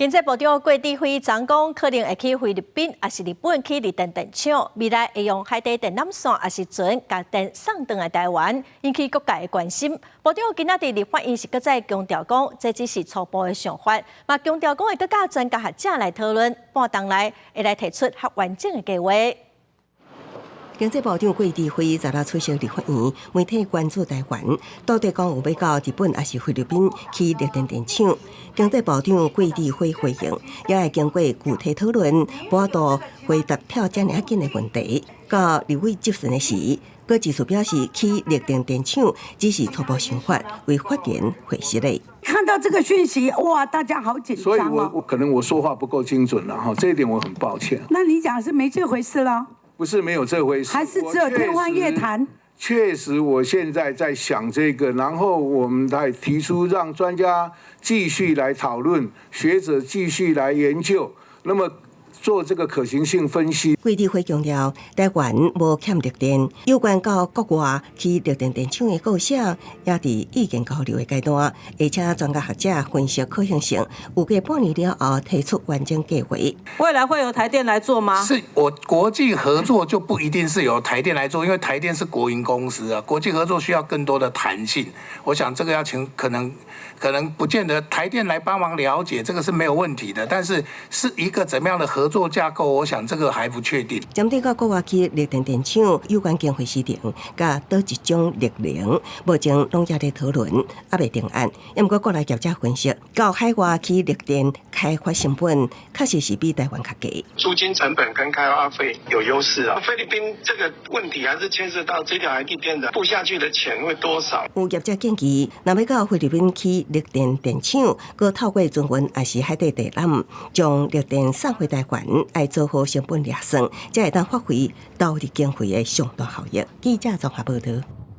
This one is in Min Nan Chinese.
經濟部長郭智輝昨講可能會去菲律賓，抑是日本起綠電電廠，未來會用海底電纜線，抑是船共電送轉來台灣，引起各界的關心。部長今仔佇立法院是閣再強調講，這只是初步的想法，嘛強調講會閣佮專家學者來討論，半冬內會來提出較完整的計劃。經濟部長郭智輝昨昏出席立法院，媒體關注台灣到底講有欲到日本抑是菲律賓起綠電電廠。經濟部長郭智輝回應，也會經過具體討論，無法度回答跳遮爾仔緊的問題。到立委質詢的時，郭智輝表示，起綠電電廠只是初步想法，未發言回實的。看到這個訊息，哇，大家好緊張。所以我可能我說話不夠精準了哈，這一點我很抱歉。那你講是沒這回事了？不是沒有這回事，還是只有天方夜譚？確實，我現在在想這個，然後我們在提出讓專家繼續來討論，學者繼續來研究，那麼做這個可行性分析。郭智輝強調，台灣無欠綠電，有關到國外起綠電電廠的構想，也佇意見交流的階段，會請專家學者分析可行性，預計半年了後提出完整計劃。未來會由台電來做嗎？是我國際合作就不一定是由台電來做，因為台電是國營公司啊，國際合作需要更多的彈性。我想這個要請可能不見得台電來幫忙了解，這個是沒有問題的，但是是一個怎麼樣的合作架構，我想這個還不確定。針對到國外起綠電電廠有關經費時程，佮佗一種綠能，目前攏猶咧討論，猶未定案。毋過國內業者分析，到海外起綠電開發成本確實是比台灣較低。租金成本跟開發費有優勢啊。菲律賓這個問題還是牽涉到這條海底電纜布下去的錢會多少？有業者建議，若欲到菲律賓起綠電電廠，閣透過船運抑是海底電纜，將綠電送回台灣，愛做好成本驗算，才會當發揮投入經費的上大效益。記者綜合報導。